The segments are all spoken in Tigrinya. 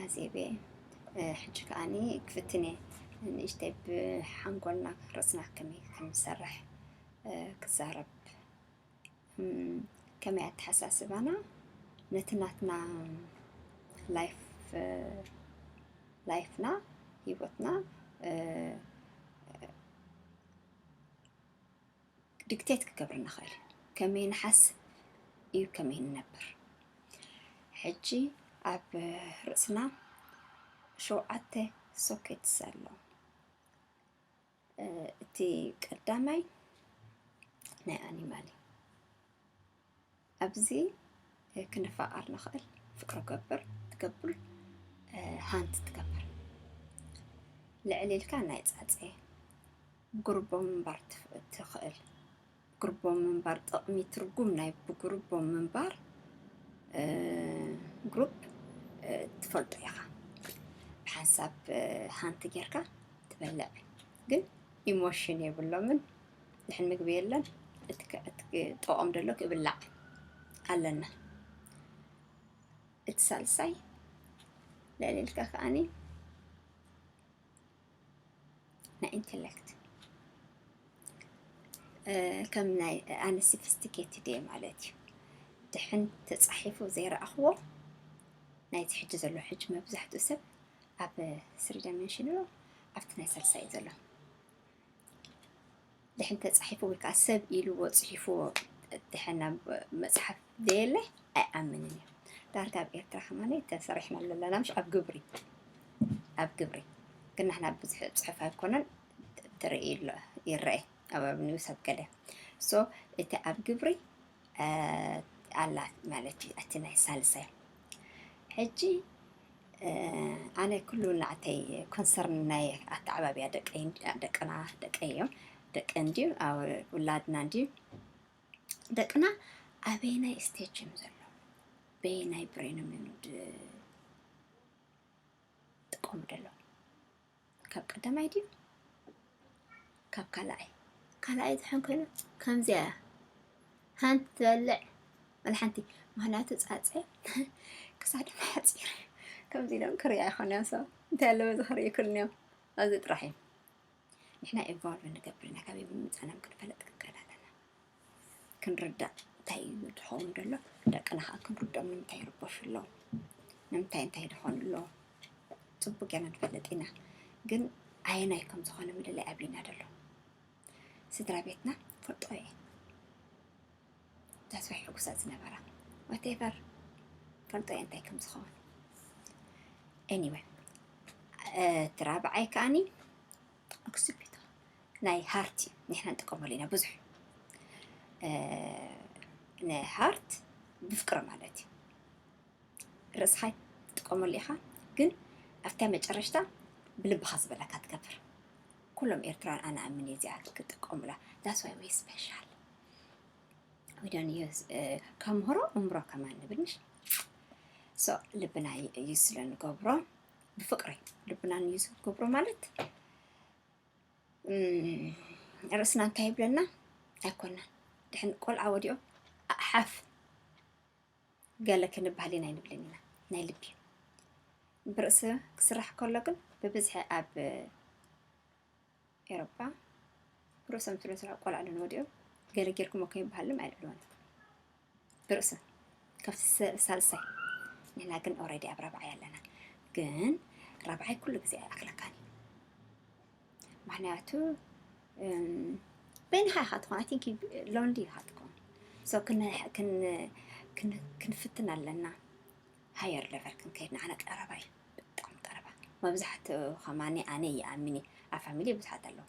ኣዜቤ፣ ሕጂ ከዓኒ ክፍትን እየ ንእሽተይ ብሓንጎልና ርእስና ከመይ ከም ዝሰርሕ ክዛረብ። ከመይ ኣተሓሳስባና ነቲ ናትና ላይፍ ላይፍና፣ ህይወትና ዲክቴት ክገብር ንኽእል፣ ከመይ ንሓስብ እዩ፣ ከመይ ንነብር። ሕጂ ኣብ ርእስና ሸውዓተ ሶኬትስ ኣሎ። እቲ ቀዳማይ ናይ ኣኒማል እዩ። ኣብዚ ክንፋቐር ንኽእል፣ ፍቅሪ ገብር ትገብር፣ ሃንት ትገብር። ልዕል ኢልካ ናይ ጻጸ ብጉርቦ ምንባር ትኽእል። ብጉርቦ ምንባር ጥቕሚ፣ ትርጉም ናይ ብጉርቦ ምንባር ግሩፕ ትፈልጦ ኢኻ። ብሓንሳብ ሃንት ጌርካ ትበልዕ፣ ግን ኢሞሽን የብሎምን። ድሕን ምግቢ የለን። ጥቕኦም ደሎ ክብላዕ ኣለና። እቲ ሳልሳይ ልዕል ኢልካ ከዓኒ ናይ ኢንቴሌክት ከም ናይ ኣነ ሶፊስቲኬትድ እየ ማለት እዩ። ድሕን ተጻሒፉ ዘይረኣኽዎ ናይቲ ሕጂ ዘሎ፣ ሕጂ መብዛሕትኡ ሰብ ኣብ ስሪ ዳይሜንሽን ኣሎ፣ ኣብቲ ናይ ሳልሳይ እዩ ዘሎ። ድሕን ተጻሒፉ ወይ ከዓ ሰብ ኢልዎ ጽሒፍዎ ድሕን ናብ መጽሓፍ ዘየለ ኣይኣምንን እዩ። ዳርጋ ኣብ ኤርትራ ከማን ተሰሪሕና ኣለና፣ ምሽ ኣብ ግብሪ፣ ኣብ ግብሪ ግን ንሕና ብዙሕ ጽሑፍ ኣይኮነን ትርኢ ኣሎ፣ ይረአ ኣብ ኣብ ኒውስ ኣብ ገለ። ሶ እቲ ኣብ ግብሪ ኣላ ማለት እዩ። እቲ ናይ ሳልሳይ ሕጂ ኣነ ኩሉ ናዕተይ ኮንሰርን ናይ ኣተዓባብያ ደቀይ ደቅና ደቀይ እዮም። ደቀ እንድዩ ውላድና እንድዩ ደቅና ኣበይናይ ስቴጅ እዮም ዘሎ፣ በየናይ ብሬኖም እዮም ጥቀሙ ደሎ። ካብ ቀዳማይ ድዩ ካብ ካልኣይ? ካልኣይ ዝሕን ኮይኑ ከምዚያ እያ። ሓንቲ ትበልዕ ወላ ሓንቲ። ምኽንያቱ ጻጸ ክሳዶም ሓጺር ከምዚ ኢሎም ክሪኣ ይኾኑ እዮም። ሰብ እንታይ ኣለዎ ዝኽርኢ ይክልኒ እዮም። ኣብዚ ጥራሕ እዮም። ንሕና ኢንቮልቭ ንገብር ኢና። ካበይ ብምጻናም ክንፈለጥ ክንክእል ኣለና። ክንርዳእ እንታይ እዩ ዝኸውን ዘሎ፣ ደቅና ከዓ ክንርድኦም ንምንታይ ይርበሹ ኣለዉ፣ ንምንታይ እንታይ ዝኾኑ ኣለዉ፣ ጽቡቅ ጌርና ንፈልጥ ኢና። ግን ኣየናይ ከም ዝኾነ ምልላይ ኣብሊና ደሎ ስድራ ቤትና ፈልጦ እየ። ዳስዋይ ሕጉሳት ዝነበራ ዋቴቨር ፈልጦ እየ እንታይ ከም ዝኸውን። ኤኒወይ እቲ ራብዓይ ከዓኒ ኦክሲፒቶ ናይ ሃርት እዩ። ንሕና ንጥቀመሉ ኢና ብዙሕ ንሃርት ብፍቅሪ ማለት እዩ። ርእስኻ ትጥቀመሉ ኢኻ፣ ግን ኣብታ መጨረሽታ ብልብኻ ዝበለካ ትገብር። ኩሎም ኤርትራን ኣነ ኣምን እየ እዚኣ ክጥቀሙላ። That's why we special. We don't use ከምህሮ እምሮ ከማን ንብል ምሽ። So ልብና ዩዝ ስለ ንገብሮ ብፍቅሪ ልብና ንዩዝ ክትገብሮ ማለት ርእስና እንታይ ይብለና ኣይኮናን። ድሕን ቆልዓ ወዲኦም ሓፍ ገለ ክንበሃል ኢና ኣይንብልን ኢና። ናይ ልቢ ብርእሲ ክስራሕ ከሎ ግን ብብዝሒ ኣብ ኤሮፓ ብርእሶም ስለ ስራሕ ቆልዓ ዶ ንወዲኦም ገለ ጌርኩሞ ከይበሃሎም ኣይልዕልዎን። ብርእሶም ካብቲ ሳልሳይ ንሕና ግን ኦረዲ ኣብ ራብዓይ ኣለና። ግን ራብዓይ ኩሉ ግዜ ኣይኣክለካን እዩ። ምክንያቱ በይንኻ ኢኻ ትኾን። I think you lonely ኢኻ ትኾን። So ክንፍትን ኣለና። ሃየር ለቨል ክንከይድ ንዓና ቀረባ እዩ። ብጣዕሚ ቀረባ። መብዛሕትኡ ከማኒ ኣነ ይኣምን እየ። ኣብ ፋሚሊ ብዙሓት ኣለዉ።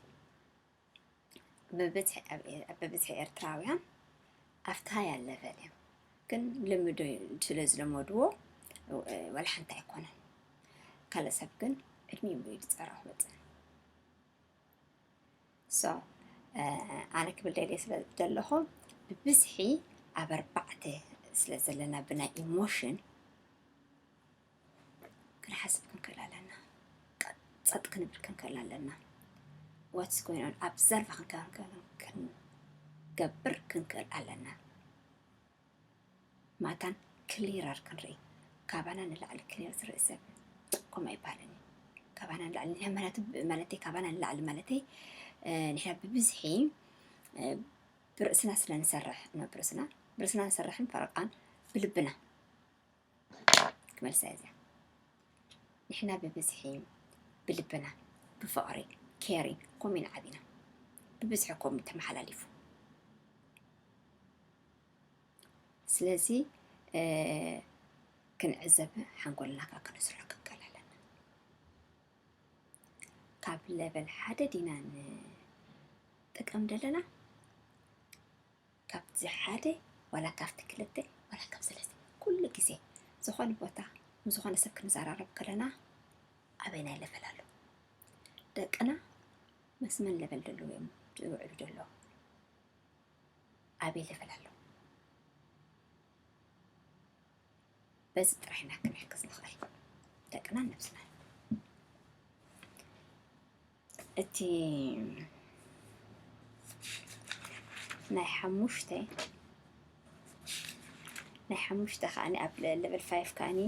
ብብዝሒ ኤርትራውያን ኣብቲ ሃየር ለቨል እዮም። ግን ልምዶ ስለ ዝለመድዎ ዋላ ሓንቲ ኣይኮነን። ካልእ ሰብ ግን ዕድሚኡ ሙሉ ዝፀራ ክመፅእ። So ኣነ ክብል ደልየ ስለ ዘለኹ ብብዝሒ ኣብ ኣርባዕተ ስለ ዘለና ብናይ ኢሞሽን ክንሓስብ ክንክእል ኣለና። ጸጥ ክንብል ክንክእል ኣለና። What's going on? ኣብዘርቭ ክንገብር ክንክእል ኣለና። ማታን ክሊረር ክንርኢ፣ ካባና ንላዕሊ ክሊር ዝርኢ ሰብ ከምኡ ኣይበሃልን እዩ። ካባና ንላዕሊ ንሕና ማለት፣ ማለተይ ካባና ንላዕሊ ማለተይ፣ እ፣ ንሕና ብብዝሒ፣ እ፣ ብርእስና ስለ ንሰርሕ ነው። ብርእስና፣ ብርእስና ንሰርሕን ፈረቃን ብልብና ክመልሳ እየ እዚኣ። ንሕና ብብዝሒ ብልብና፣ ብፍቕሪ፣ ኬሪንግ፣ ከምኡ ኢና ዓቢና። ብብዝሒ ከምኡ ተመሓላሊፉ። ስለዚ፣ እ፣ ክንዕዘብ፣ ሓንጎልና ከኣ ከነስርሖ ክንክእል ኣለና። ካብ ለቨል ሓደ ዲና ንጥቀም ዘለና? ካብቲ ሓደ ዋላ ካብቲ ክልተ ዋላ ካብ ሰለስተ? ኩሉ ግዜ ዝኾነ ቦታ ምስ ዝኾነ ሰብ ክንዘራረብ ከለና ኣበየናይ ለቨል ኣሎ? ደቅና ምስ መን ለቨል ዘለዉ እዮም ዝውዕሉ ዘለዉ? ኣበይ ለቨል ኣሎ? በዚ ጥራሕ ኢና ክንሕግዝ ንኽእል፣ ደቅናን ነብስናን። እቲ ናይ ሓሙሽተ፣ ናይ ሓሙሽተ ከኣኒ ኣብ ለ-፣ ለቨል ፋይቭ ከኣኒ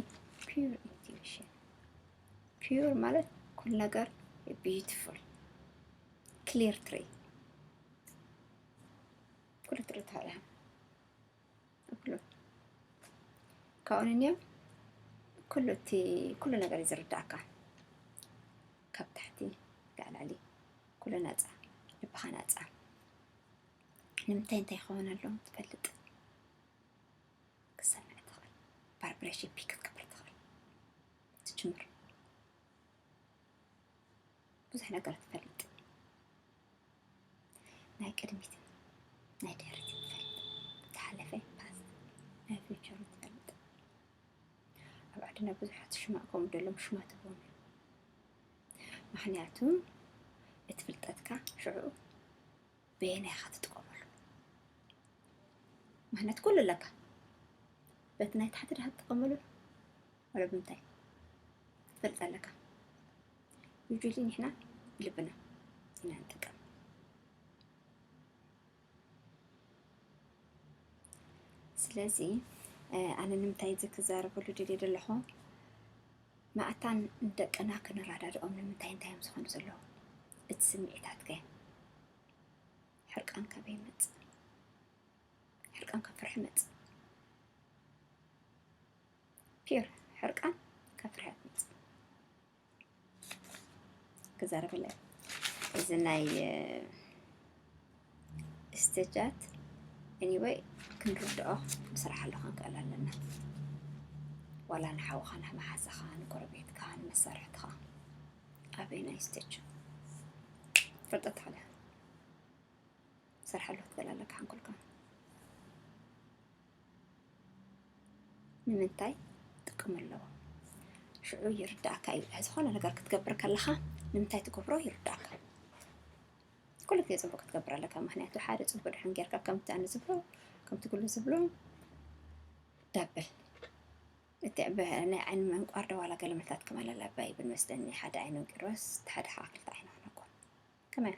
ፒውር ኢንቱዊሽን። ፒውር ማለት ኩሉ ነገር ቢዩቲፉል፣ ክሊር ትርኢ፣ ኩሉ ትርኢ ትኽእል ኢኻ። ኩሉ ካብኡ ንንዮ ኩሉ እቲ፣ ኩሉ ነገር እዩ ዝርዳእካ። ካብ ታሕቲ ክሳዕ ላዕሊ ኩሉ ናጻ፣ ልብኻ ናጻ። ንምንታይ እንታይ ክኸውን ኣለዎ ትፈልጥ። ክትሰምዕ ትኽእል። ቫይብሬሽን ፒክ ክትገብር ትኽእል። ትጅምር። ብዙሕ ነገር ትፈልጥ። ናይ ቅድሚት፣ ናይ ድሕሪት ትፈልጥ። ዝሓለፈ፣ ፓስት፣ ናይ ፊውቸር ትፈልጥ። ኣብ ዓድና ብዙሓት ሽማቕ ከምኡ ደሎም ሽማት ይህቦም እዮም። ምኽንያቱ እቲ ፍልጠትካ ሽዑ በየናይ ኢኻ ትጥቀመሉ? ምኽንያት ኩሉ ኣለካ። በቲ ናይ ታሕቲ ድኻ ትጥቀመሉ? ዋላ ብምንታይ ክትፈልጥ ኣለካ? ዩጁሊ ንሕና ልብና ኢና ንጥቀም። ስለዚ፣ እ፣ ኣነ ንምንታይ እዚ ክዛረበሉ ደልየ ዘለኹ? መኣታን ንደቅና ክንረዳድኦም ንምንታይ እንታይ እዮም ዝኾኑ ዘለዉ? እቲ ስምዒታትከ? ሕርቃን ካበይ ይመጽእ? ሕርቃን ካብ ፍርሒ ይመጽእ። ፒር ሕርቃን ካብ ፍርሒ ይመጽእ። ክዛረበለ እዚ ናይ፣ እ፣ ስቴጃት፣ ኤኒወይ፣ ክንርድኦ ንስራሕ ኣሎ ክንክእል ኣለና። ዋላ ንሓውኻ፣ ንመሓዛኻ፣ ንጎረቤትካ፣ ንመሳርሕትኻ፣ ኣበየናይ ስቴጅ ፈልጠት ትኽእል ኢኻ። ሰርሓሉ ክትብል ኣለካ ሓንጎልካ። ንምንታይ ጥቅሚ ኣለዎ? ሽዑ ይርዳእካ እዩ። ዝኾነ ነገር ክትገብር ከለኻ ንምንታይ ትገብሮ ይርዳእካ። ኩሉ ግዜ ጽቡቅ ክትገብር ኣለካ። ምኽንያቱ ሓደ ጽቡቅ ድሕን ጌርካ ከምቲ ኣነ ዝብሎ፣ ከምቲ ኩሉ ዝብሎ ዳብል። እቲ ብ-፣ ናይ ዓይኒ ምንቋር ዶ ዋላ ገለ ምልታት ክመለላ እባ ይብል መስለኒ። ሓደ ዓይኑ እንቂርባስ፣ እቲ ሓደ ከዓ ክልተ ዓይኑ ክነኮ። ከመይ?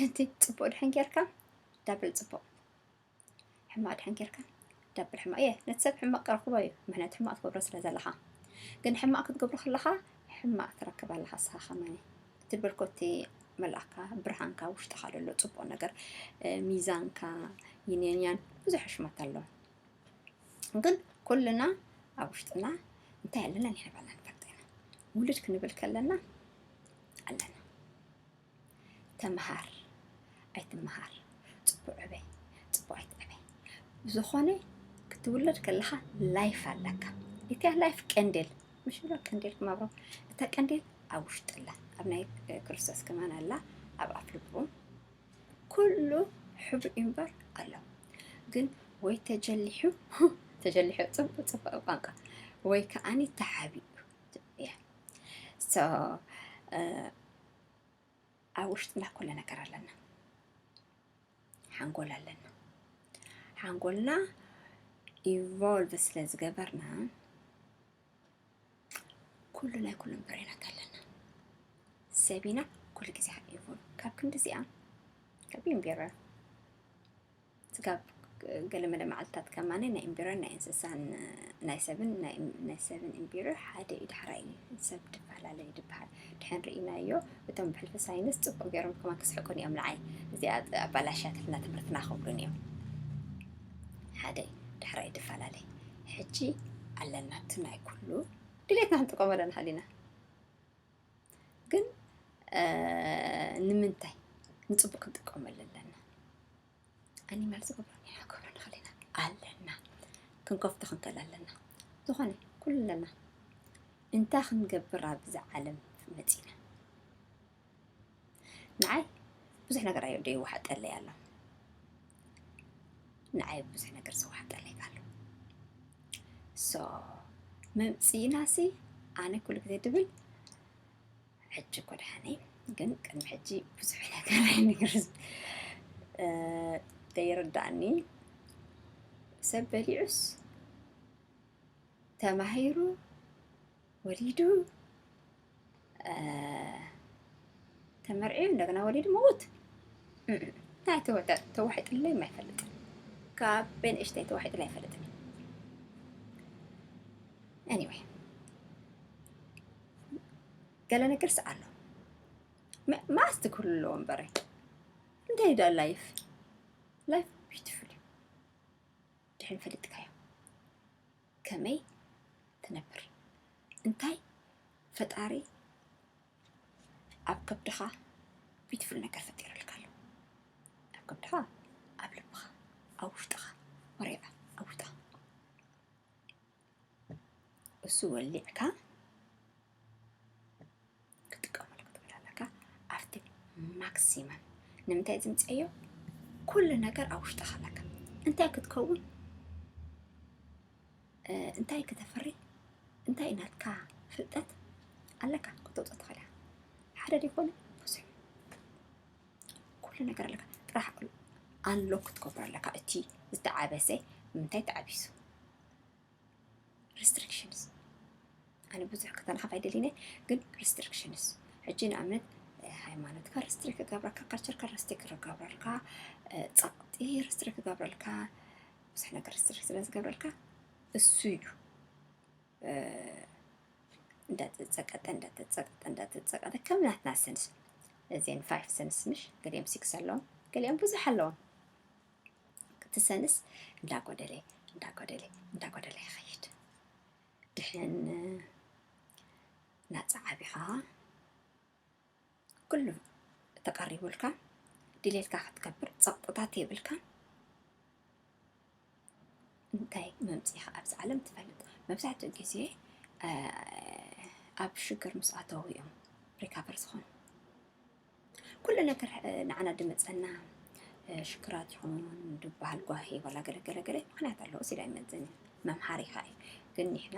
እቲ ጽቡቅ ድሕን ጌርካ ዳብል ጽቡቅ። ሕማቕ ድሕን ጌርካ ዳብል ሕማቕ። እየ፣ ነቲ ሰብ ሕማቕ ቀረኽቦ እዩ። ምኽንያቱ ሕማቕ ትገብሮ ስለ ዘለኻ። ግን ሕማቕ ክትገብሮ ከለኻ ሕማቕ ትረክብ ኣለኻ እስኻ ከማኒ። እቲ ዝበልኮ እቲ መልኣኽካ፣ ብርሃንካ፣ ውሽጥኻ ዘሎ ጽቡቕ ነገር፣ እ፣ ሚዛንካ፣ ይንያንያን፣ ብዙሕ ሕሽመት ኣሎ። ግን ኩልና ኣብ ውሽጥና እንታይ ኣለና ንሕና ባዕልና ንፈልጥ ኢና። ውልድ ክንብል ከለና ኣለና። ተምሃር ኣይትምሃር፣ ጽቡቕ ዕበ፣ ጽቡቕ ኣይትዕበ፣ ብዝኾነ ክትውለድ ከለኻ ላይፍ ኣለካ። እቲያ ላይፍ ቀንዴል፣ ምሽ ብሎ ቀንዴል ክማብሮ፣ እታ ቀንዴል ኣብ ውሽጢ ኣላ፣ ኣብ ናይ ክርስቶስ ከማን ኣላ፣ ኣብ ኣፍ ልቡ። ኩሉ ሕብሪ እምበር ኣሎ። ግን ወይ ተጀሊሑ፣ ተጀሊሑ ጽቡቕ፣ ጽቡቕ ቋንቋ፣ ወይ ከኣኒ ተሓቢኡ። እያ። So፣ እ፣ ኣብ ውሽጥና ኩሉ ነገር ኣለና። ሓንጎል ኣለና። ሓንጎልና ኢቮልቭ ስለ ዝገበርና፣ ኩሉ ናይ ኩሎም ብሬናት ኣለና። ሰብ ኢና ኩሉ ግዜ ኢቮልቭ። ካብ ክንዲ እዚኣ፣ ካብ እምቤራ ስጋብ ገለ መለ መዓልትታት ከማነ ናይ እምቢሮን ናይ እንስሳን፣ ናይ ሰብን፣ ናይ እም-፣ ናይ ሰብን እምቢሮ ሓደ እዩ፣ ዳሕራይ እዩ። ሰብ ድፈላለ እዩ ድበሃል። ድሕን ርኢናዮ፣ እቶም ብሕልፊ ሳይንስ ጽቡቕ ገይሮም ከማን ክስሕቁን እዮም ንዓይ። እዚኣ ኣባላሽያትልና ትምህርትና ክብሉን እዮም። ሓደ እዩ፣ ዳሕራይ እዩ ድፈላለ። ሕጂ ኣለና እቲ ናይ ኩሉ ድሌትና ክንጥቀመሉ ንኽእል ኢና። ግን፣ እ፣ ንምንታይ? ንጽቡቕ ክንጥቀመሉ ኣለና። ኣኒማል ዝገብሮ ኢና፣ ክገብሮ ንኽእል ኢና። ኣለና። ክንከፍቶ ክንክእል ኣለና። ዝኾነ፣ ኩሉ ኣለና። እንታይ ክንገብር ኣብዚ ዓለም መጺና? ንዓይ ብዙሕ ነገር ኣዮ-፣ ዶ ይወሓጠለይ ኣሎ። ንዓይ ብዙሕ ነገር ዝወሓጠለይ ኣሎ። ሶ፣ መምጺኢናሲ ኣነ ኩሉ ግዜ ድብል፣ ሕጂ እኮ ደሓነይ፣ ግን ቅድሚ ሕጂ ብዙሕ ነገር ኣይነግርስ፣ እ፣ ዘይርዳእኒ። ሰብ በሊዑስ፣ ተማሂሩ፣ ወሊዱ፣ እ፣ ተመርዕዩ፣ እንደገና ወሊዱ፣ ምዉት። እም፣ እንታይ ተወ-፣ ተዋሒጥለይ ኣይፈልጥን። ካብ ንእሽተይ ተዋሒጥለይ ኣይፈልጥን። Anyway፣ ገለ ነገርስ ኣሎ። መ-፣ ማስቲ ክህሉ ኣለዎ እምበረ። እንታይ ዳ ላይፍ? ላይፍ ቢዩቲፉል እዩ። ድሕን ፈሊጥካዮ። ከመይ ትነብር? እንታይ ፈጣሪ ኣብ ከብድኻ ቢዩቲፉል ነገር ፈጢሩልካ ኣሎ? ኣብ ከብድኻ፣ ኣብ ልብኻ፣ ኣብ ውሽጥኻ፣ ወሬባ፣ ኣብ ውሽጥኻ። እሱ ወሊዕካ ክትጥቀመሉ ክትብል ኣለካ። ኣብቲ ማክሲመም። ንምንታይ ዝምፅአዮ? ኩሉ ነገር ኣብ ውሽጥኻ ኣለካ። እንታይ ክትከውን፣ እ፣ እንታይ ክተፍሪ፣ እንታይ ናትካ ፍልጠት ኣለካ፣ ከተውፅኦ ትኽእል ኢኻ። ሓደ ዲኾነ ብዙሕ። ኩሉ ነገር ኣለካ። ጥራሕ ኣንሎክ ክትገብሮ ኣለካ። እቲ ዝተዓበሰ ንምንታይ ተዓቢሱ? ሪስትሪክሽንስ። ኣነ ብዙሕ ከተናኸፍ ኣይደሊነ፣ ግን ሪስትሪክሽንስ። ሕጂ ንኣብነት፣ እ፣ ሃይማኖትካ ሪስትሪክት ክገብረካ፣ ካልቸርካ ሪስትሪክት ክገብረልካ፣ እ፣ ጸቕጢ ሪስትሪክት ክገብረልካ፣ ብዙሕ ነገር ሪስትሪክት ስለ ዝገብረልካ፣ እሱ እዩ፣ እ፣ እንዳተጸቀጠ፣ እንዳተጸቀጠ፣ እንዳተጸቀጠ፣ ከም ናትና ሰንስ። እዚን ፋይቭ ሰንስ ምሽ፣ ገሊኦም ሲክስ ኣለዎም፣ ገሊኦም ብዙሕ ኣለዎም። እቲ ሰንስ እንዳጎደለ፣ እንዳጎደለ፣ እንዳጎደለ ይኸይድ። ድሕን ናጻ ዓቢኻ፣ ኩሉ ተቐሪቡልካ፣ ድሌትካ ክትገብር ጸቕጥታት የብልካን። እንታይ መምጺኻ ኣብዚ ዓለም ትፈልጥ? መብዛሕትኡ ግዜ፣ እ፣ ኣብ ሽግር ምስ ኣተዉ እዮም ሪካቨር ዝኾኑ። ኩሉ ነገር፣ እ፣ ንዓና ድመጸና፣ እ፣ ሽግራት ይኹን ድበሃል ጓሂ ዋላ ገለ ገለ ገለ ምኽንያት ኣለዎ። እሱ ዳይመዘን መምሃሪ ኢኻ እዩ። ግን ንሕና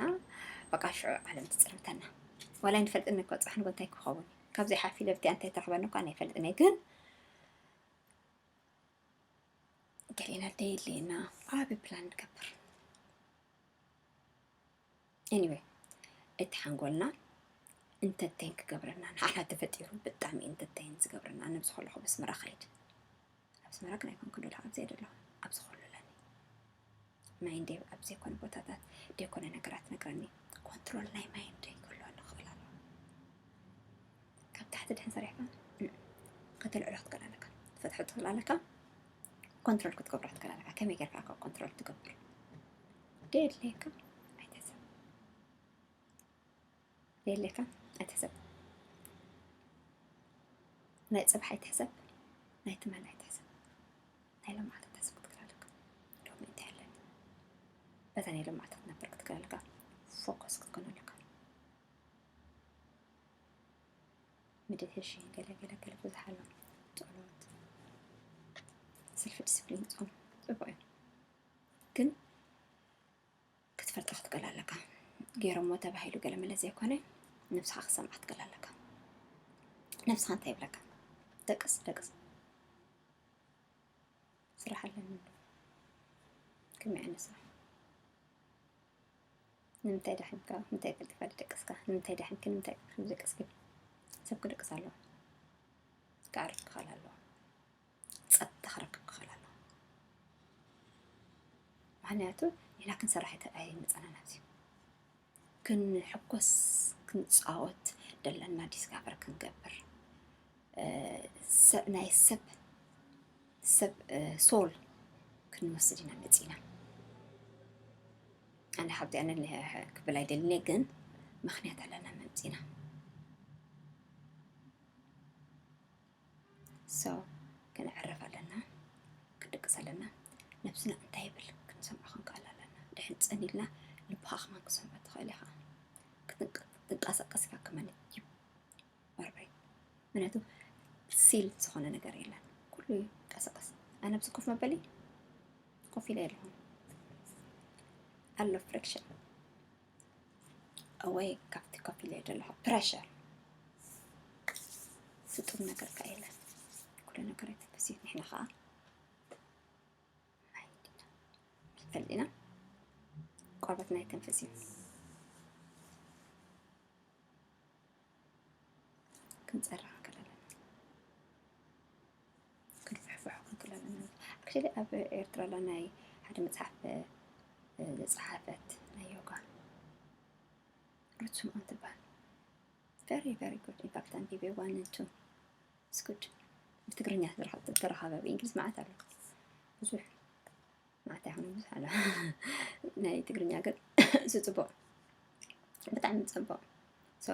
በቃ ሽዑ ዓለም ትጽርምተና። ዋላ ኣይንፈልጥን እኮ፣ ጽባሕ ንጎ እንታይ ክኸውን እዩ? ካብዚ ሓፊለ ብቲኣ እንታይ ትረኽበኒ እኳ ኣይፈልጥን እየ። ግን ገሊና ደየድልየና ዓቢ ፕላን ንገብር። ኤኒወይ፣ እቲ ሓንጎልና ኢንተርቴን ክገብረና ንዓና ተፈጢሩ፣ ብጣዕሚ ኢንተርቴን ዝገብረና። ኣነ ኣብዚ ከለኹ ኣብ ኣስመራ ኸይድ፣ ኣብ ኣስመራ ግን ኣይኮንኩን ዘለኹ፣ ኣብዚ እየ ዘለኹ፣ ኣብዚ ከሎ ኣለኒ። ማይንደይ ኣብ ዘይኮነ ቦታታት ዘይኮነ ነገራት ነግረኒ። ኮንትሮል ናይ ማይንደይ ክህልወኒ ክኽእል ኣለዎ። ካብ ታሕቲ ድሕን ሰሪሕካ፣ እም፣ ከተልዕሎ ክትክእል ኣለካ። ክትፈትሖ ትኽእል ኣለካ። ኮንትሮል ክትገብሮ ክትክእል ኣለካ። ከመይ ጌርካ እኮ ኮንትሮል ትገብር? ደየድልየካ ኣይትሕሰብ። ደየድልየካ ኣይትሕሰብ። ናይ ጽባሕ ኣይትሕሰብ። ናይ ትማሊ ኣይትሕሰብ። ናይ ሎማዓንቲ ክትሕሰብ ክትክእል ኣለካ። ሎሚ እንታይ ኣለኒ? በታ ናይ ሎማዓንቲ ክትነብር ክትክእል ኣለካ። ፎከስ ክትኮን ኣለካ። ሜዲቴሽን ገለ ገለ ገለ ብዙሕ ኣሎ። ጸሎት፣ ሰልፍ ዲስፕሊን፣ ጾም ጽቡቕ እዩ። ግን ክትፈልጦ ክትክእል ኣለካ። ገይሮሞ ተባሂሉ ገለ መለ ዘይኮነ፣ ነብስኻ ክትሰምዓ ክትክእል ኣለካ። ነብስኻ እንታይ ይብለካ? ደቅስ፣ ደቅስ። ስራሕ ኣለኒ። ከመይ ዓይነት ስራሕ? ንምንታይ ደሓንካ? ንምንታይ ቀልጢፋ ደቀስካ? ንምንታይ ደሓንኪ? ንምንታይ ቀልጢፍኪ ደቀስኪ? ሰብ ክድቅስ ኣለዎ። ከዕርፍ ክኽእል ኣለዎ። ጸጥታ ክረክብ ክኽእል ኣለዎ። ምኽንያቱ ሌላ ክንሰርሕ ኣይተ-፣ ኣይመጸናን ኣብዚ። ክንሕኮስ፣ ክንጻወት ደለና፣ ዲስካቨር ክንገብር፣ እ፣ ሰብ፣ ናይ ሰብ፣ ሰብ፣ እ፣ ሶል ክንወስድ ኢና መጺና። ኣነ ካብዚኣ ነኒ ክብል ኣይደልን እየ፣ ግን ምኽንያት ኣለና መምጺና። So፣ ክንዕረፍ ኣለና፣ ክንድቅስ ኣለና። ነብስና እንታይ ይብል ክንሰምዖ ክንክእል ኣለና። ድሕን ጽን ኢልና ልብኻ ከማን ክሰምዖ ትኽእል ኢኻ። ክትንቀ-፣ ክትንቀሳቀስ ኢኻ ከማን። You are right። ምክንያቱ ሲል ዝኾነ ነገር የለን። ኩሉ ይንቀሳቀስ። ኣነ ኣብዚ ኮፍ መበሊ ኮፍ ኢለ ኣለኹ። ኣሎ ፍሪክሽን። ኣወይ ካብቲ ኮፍ ኢለ ዘለኹ ፕረሸር። ስጡም ነገር ከ የለን። ኩሉ ነገር ኣይተንፍስ እዩ። ንሕና ኸዓ ፈሊና ቆርበትና ኣይተንፍስ እዩ። ክንጸርፍ ክንክእል ኣለና። ክንፍሕፍሖ ክንክእል ኣለና። ኣክቹሊ ኣብ ኤርትራ ኣላ ናይ ሓደ መጽሓፍ፣ እ፣ ዝጸሓፈት ናይ ዮጋ ሩት ስምኦን ትበሃል። Very, very good. In fact, ኣንቢበ one and two. It's good. ብትግርኛ ዝተረኸ-፣ ዝተረኸበ፣ ብእንግሊዝ መዓት ኣሎ። ብዙሕ መዓት ኣይኮነ፣ ብዙሕ ኣሎ። ናይ ትግርኛ ግን እዚ ጽቡቕ። ብጣዕሚ ጽቡቕ። So፣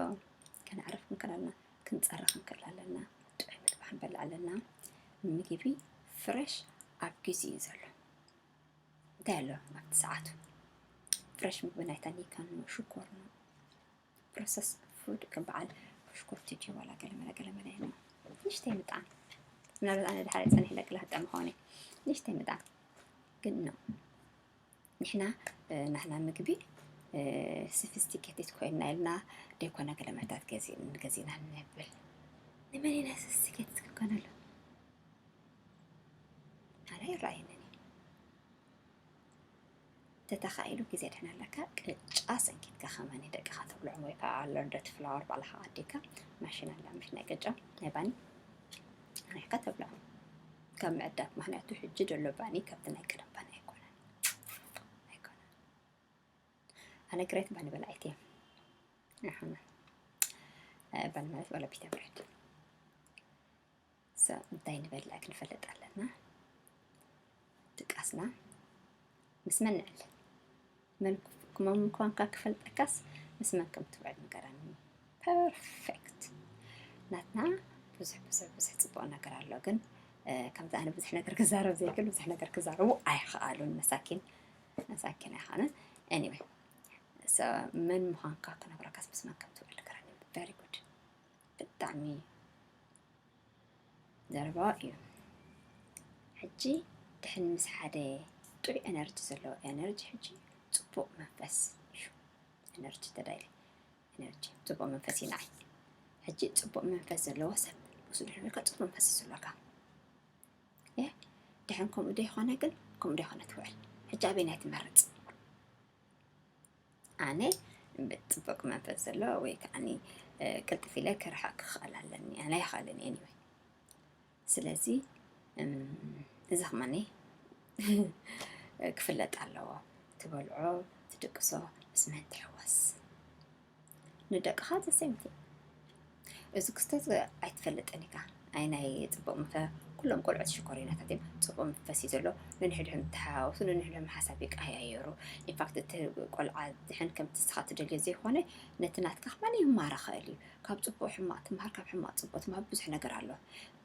ከነዕርፍ ክንክእል ኣለና፣ ክንጸሪ ክንክእል ኣለና፣ ጥዑይ ምግቢ ክንበልዕ ኣለና። ምግቢ ፍረሽ ኣብ ግዜ እዩ ዘሎ። እንታይ ኣሎ ኣብቲ ሰዓቱ? ፍረሽ ምግቢ ናይ ታኒካ ኖ፣ ሽኮር ኖ፣ ፕሮሰስ ፉድ ከም በዓል ሽኮር ቲጂ ዋላ ገለመለ ገለመለ የለን። ንእሽተይ ምጣን። ምናልባት ኣነ ድሓር ጸኒሕ ደቅላ ክጠም ኾነ። ንእሽተይ ምጣን። ግን ነው። ንሕና፣ እ፣ ናህና ምግቢ፣ እ፣ ሶፊስቲኬትድ ኮይንና ኢልና ደይኮነ ገለመታት ገዚ-፣ ገዚእና ንነብል። ንመን ኢና ሶፊስቲኬትድ ክንኮነሉ? ኣነ ይረኣየንን እዩ። ተተኻኢሉ ግዜ ድሕን ኣለካ፣ ቅጫ ሰንኪትካ ከማን ደቅኻ ተብልዖም ወይ ከዓ ኣለርደት ፍላወር ባዕልኻ ኣዲካ፣ ማሽን ኣላ ምሽ ናይ ቅጫ፣ ናይ ባኒ፣ ኣኒሕካ ተብልዖም። ካብ ምዕዳግ፣ ምኽንያቱ ሕጂ ዘሎ ባኒ ካብቲ ናይ ቀደም ባኒ ኣይኮነን። ኣይኮነን። ኣነ ግሬት ባኒ በላዒት እየ። ኣሕና፣ እ፣ ባኒ ማለት ዋላ ፒታ ብሬድ። So፣ እንታይ ንበልዕ ክንፈልጥ ኣለና። ድቃስና ምስ መን ንዕል? መን ክመ-፣ ምዃንካ ክፈልጠካስ ምስ መን ከም ትውዕል ንገረኒ። ፐርፌክት። ናትና ብዙሕ፣ ብዙሕ፣ ብዙሕ ጽቡቕ ነገር ኣሎ፣ ግን፣ እ፣ ከምዚ ኣነ ብዙሕ ነገር ክዛረብ ዘይክእል፣ ብዙሕ ነገር ክዛረቡ ኣይኸኣሉን፣ መሳኪን፣ መሳኪን ኣይኾነን። ኤኒወይ፣ so፣ መን ምዃንካ ክነግረካስ ምስ መን ከም ትውዕል ንገረኒ። ቨሪ ጉድ። ብጣዕሚ ዘረባ እዩ። ሕጂ ድሕን ምስ ሓደ ጥዑይ ኤነርጂ ዘለዎ፣ ኤነርጂ ሕጂ ጽቡቕ መንፈስ እዩ። ኤነርጂ ተዳይለ፣ ኤነርጂ ጽቡቕ መንፈስ እዩ ንዓይ። ሕጂ ጽቡቕ መንፈስ ዘለዎ ሰብ ምስ ድሕን ኢልካ ጽቡቕ መንፈስ እዩ ዘለካ። እ፣ ድሕን ከምኡ ደይኮነ ግን፣ ከምኡ ደይኮነ ትውዕል። ሕጂ ኣበየናይ ትመርጽ? ኣነ ጽቡቕ መንፈስ ዘሎ ወይ ከዓኒ፣ እ፣ ቅልጥፍ ኢለ ክርሕቕ ክኽእል ኣለኒ። ኣነ ኣይኽእልን፣ ኤኒወይ። ስለዚ፣ እም፣ እዚ ከማኒ ክፍለጥ ኣለዎ። ትበልዖ፣ ትድቅሶ፣ ምስ መን ትሕወስ? ንደቅኻ the same thing። እዚ ክስተት ኣይትፈልጥን ኢኻ። ኣይ ናይ ጽቡቕ መንፈ-፣ ኩሎም ቆልዑት ሽኮሪናታት እዮም። ጽቡቕ መንፈስ እዩ ዘሎ። ነንሕድሕም ተሓዋወሱ፣ ነንሕድሕም ሓሳብ ይቀያየሩ። ኢንፋክት እቲ ቆልዓ ድሕን ከምቲ ንስኻ ትደልዮ ዘይኮነ ነቲ ናትካ ከማን ይማረ ኽእል እዩ። ካብ ጽቡቕ ሕማቕ ትምሃር፣ ካብ ሕማቕ ጽቡቕ ትምሃር ብዙሕ ነገር ኣሎ።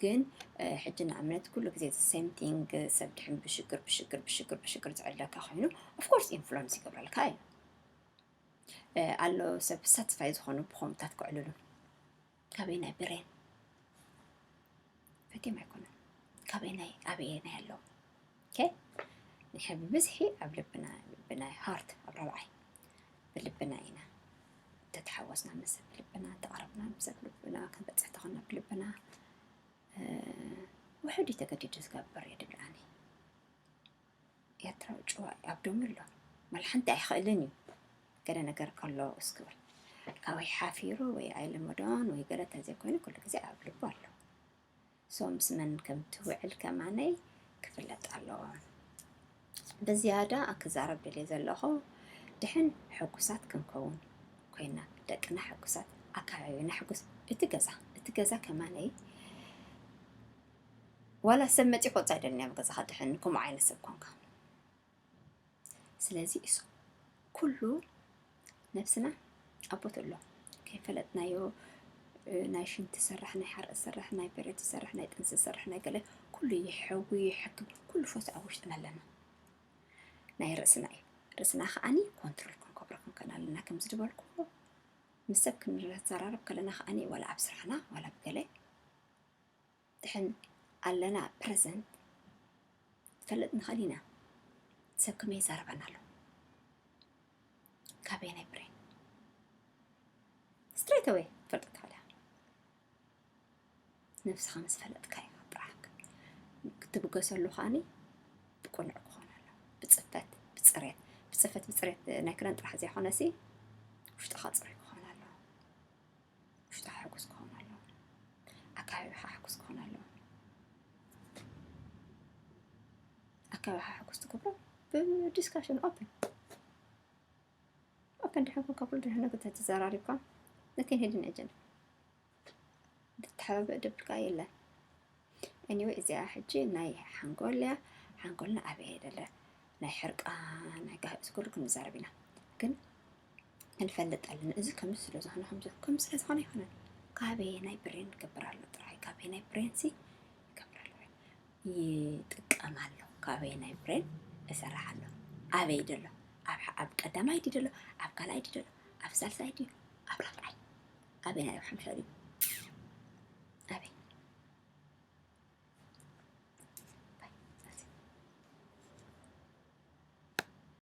ግን፣ እ፣ ሕጂ ንኣብነት ኩሉ ግዜ the same thing ሰብ ድሕን ብሽግር፣ ብሽግር፣ ብሽግር፣ ብሽግር ዝዕለካ ኮይኑ፣ of course ኢንፍሉወንስ ይገብረልካ እዩ። እ፣ ኣሎ ሰብ ሳትስፋይ ዝኾኑ ብኸምታት ክዕልሉ። ካበይ ናይ ብሬን? ፈትዮም ኣይኮነን። ካበይ ናይ፣ ኣበየ ናይ ኣለዉ? ኦኬ? ንሕና ብብዝሒ ኣብ ልብና፣ ብናይ ሃርት ኣብ ራብዓይ ብልብና ኢና ተተሓወስና፣ ምስ ሰብ ልብና ተቐረብና፣ ምስ ሰብ ልብና ክንበጽሕ ተኾና ብልብና፣ እ፣ ውሑድ እዩ ተገዲዱ ዝገብር እየ ድብል ኣነ። ኤርትራዊ ጭዋ እዩ፣ ኣብ ዶሚ ኣሎ። ማል ሓንቲ ኣይኽእልን እዩ። ገለ ነገር ከሎ እስክብል። ካበይ ሓፊሩ ወይ ኣይለመዶን ወይ ገለ ተዘይኮይኑ ኩሉ ግዜ ኣብ ልቡ ኣሎ። So ምስ መን ከም ትውዕል ከማነይ ክፍለጥ ኣለዎ። ብዝያዳ ክዛረብ ደልየ ዘለኹ፣ ድሕን ሕጉሳት ክንከውን ኮይና፣ ደቅና ሕጉሳት፣ ኣከባቢና ሕጉስ፣ እቲ ገዛ፣ እቲ ገዛ ከማነይ ዋላ ሰብ መፂ ክወፅእ ኣይደልን ኣብ ገዛኻ ድሕን ከምኡ ዓይነት ሰብ ኮንካ። ስለዚ እሱ ኩሉ ነብስና ኣቦት ኣሎ። ከይፈለጥናዮ፣ እ፣ ናይ ሽንቲ ሰራሕ፣ ናይ ሓርእ ሰራሕ፣ ናይ በሬት ሰራሕ፣ ናይ ጥንሲ ሰራሕ፣ ናይ ገለ ኩሉ ይሕዊ ይሕክም፣ ኩሉ ፎቶ ኣብ ውሽጥና ኣለና። ናይ ርእስና እዩ። ርእስና ከዓኒ ኮንትሮል ክንከብሮ ክንክእል ኣለና። ከምዚ ዝበልኩ ምስ ሰብ ክንዘራረብ ከለና ከዓኒ ዋላ ኣብ ስራሕና ዋላ ብገለ ድሕን ኣለና ፕረዘንት ክፈልጥ ንኽእል ኢና። ሰብ ከመይ ይዛረበና ኣሎ? ካበየናይ ብሬን? ስትሬት ኣወይ ክትፈልጦ ትኽእል ኢኻ። ነብስኻ ምስ ፈለጥካ ኢኻ ጥራሕ ክትብገሰሉ ከዓኒ ብቅኑዕ ክኾን ኣሎ። ብፅፈት፣ ብፅሬት፣ ብፅፈት፣ ብፅሬት ናይ ክዳን ጥራሕ ዘይኮነሲ ውሽጥኻ ፅሩይ ክኾን ኣሎ። ውሽጥኻ ሕጉስ ክኾን ኣሎ። ኣከባቢኻ ሕጉስ ክኾን ኣሎ። ኣከባቢኻ ሕጉስ ትገብሮ ብዲስካሽን ኦፕን። ኦፕን ድሕን ኮንካ ኩሉ ድሕን ነገር ተዘራሪብካ፣ ነቴን ሄድን ኤጀንዳ። ብትሓባበእ ደብልካ የለን። ኤኒወይ፣ እዚኣ ሕጂ ናይ ሓንጎል እያ። ሓንጎልና ኣበይ ደለ? ናይ ሕርቃ፣ ናይ ጋህእ፣ እዚ ኩሉ ክንዛረብ ኢና። ግን ክንፈልጥ ኣለና። እዚ ከምዚ ስለ ዝኾነ፣ ከምዚ፣ ከምዚ ስለ ዝኾነ ኣይኮነን። ካበየናይ ብሬን ክገብር ኣሎ ጥራይ። ካበየናይ ብሬን ሲ ይገብር ኣሎ ወይ ይጥቀም ኣሎ? ካበየናይ ብሬን እሰርሕ ኣሎ? ኣበይ ደሎ? ኣብ፣ ኣብ ቀዳማይ ድዩ ደሎ? ኣብ ካልኣይ ድዩ ደሎ? ኣብ ሳልሳይ ድዩ? ኣብ ራብዓይ? ኣበየናይ? ኣብ ሓምሻይ ድዩ?